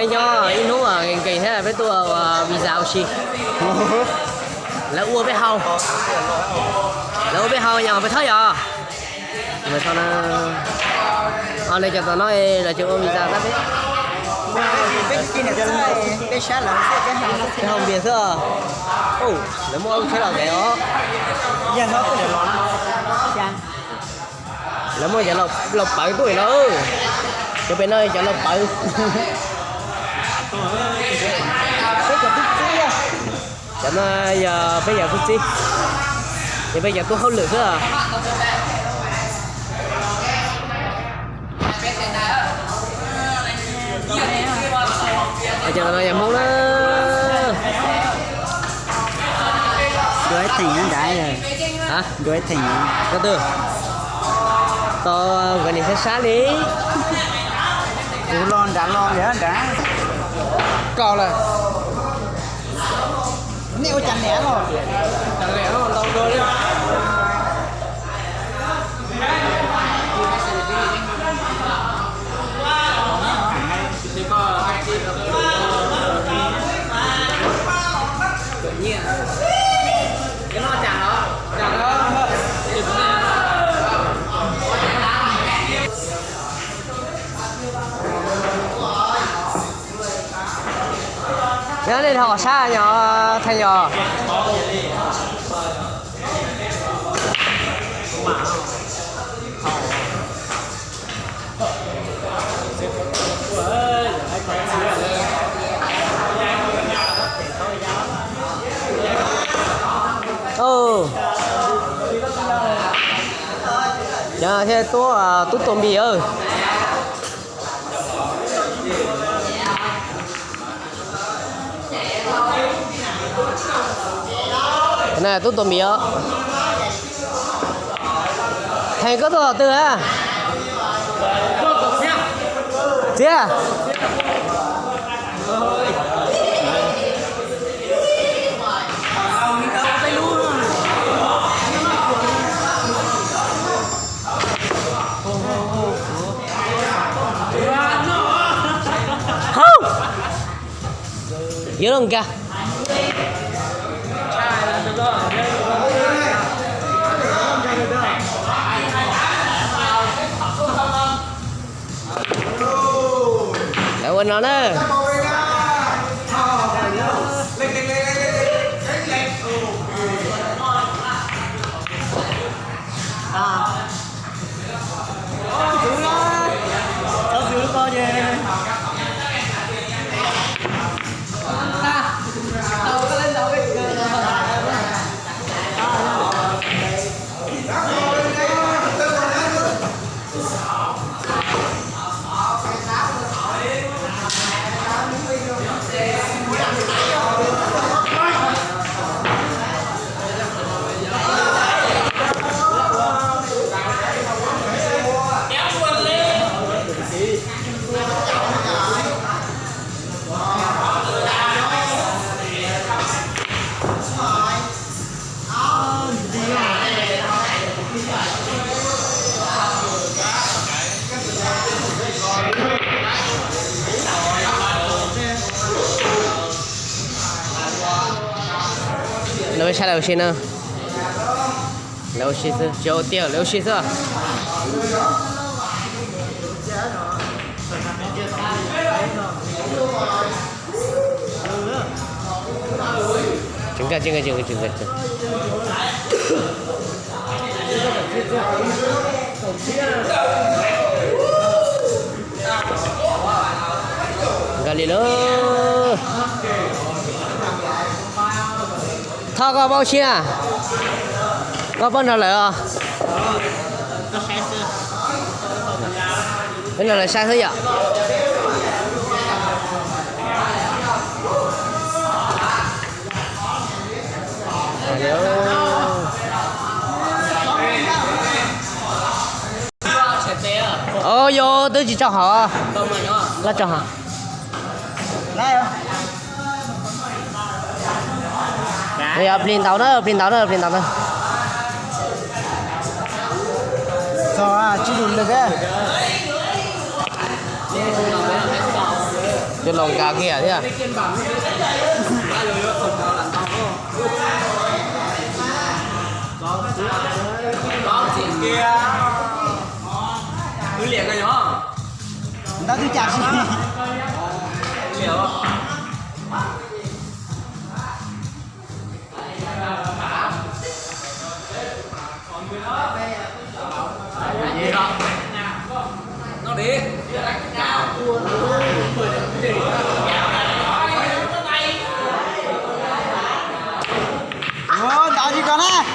Nyob ib hnub nkees thiab peb tuaj ua visa ua si. Lawv ua peb haus. Lawv ua peb haus yog peb thob yog. Peb thob na. Ho lawv cov tom no lawv tseem ua visa tab peb. Peb haus npias xwb. Lawv muaj ub tsheb los kev os. Lawv muaj cov laus pawv tuaj lawm. Cov pem no cov laus pawv. Cov no yog peb cov tub txib, yog peb cov tub hauj lwm xwb. Cov no yog Hmoob na. Nrad, nrad, koj twg? Tau nkawd nim sab sab li. Kuv los nrad los nrad nrad. Koj lawm. Nej ua cas liam los? Cas liam los ntau dua li. Nyob nej ho kom sab nyo, Theej yog. Cov thiaj tuaj tub tuaj npis. Tub tuaj npis os. Theej, koj tuaj tom twg a? Txiab. Hauj, yuav luag nkag. Lawv ua no na. Lawv saib lawv ua si na. Lawv ua si xwb, tsis ua tiag, lawv ua si xwb. Nkag li lawm. Thoj, koj paub ua si na? Koj paub nrog lawv os? Peb nrog lawv saib xwb yom. Os, yog twb tsis tso hauv, los tso hauv. Yog plig ntaus na, plig ntaus na, plig ntaus na. Txog tsis lug lwg. Coj los nkag kiag thiab. Ntawd twb cas si. Ntawd tsis tau na.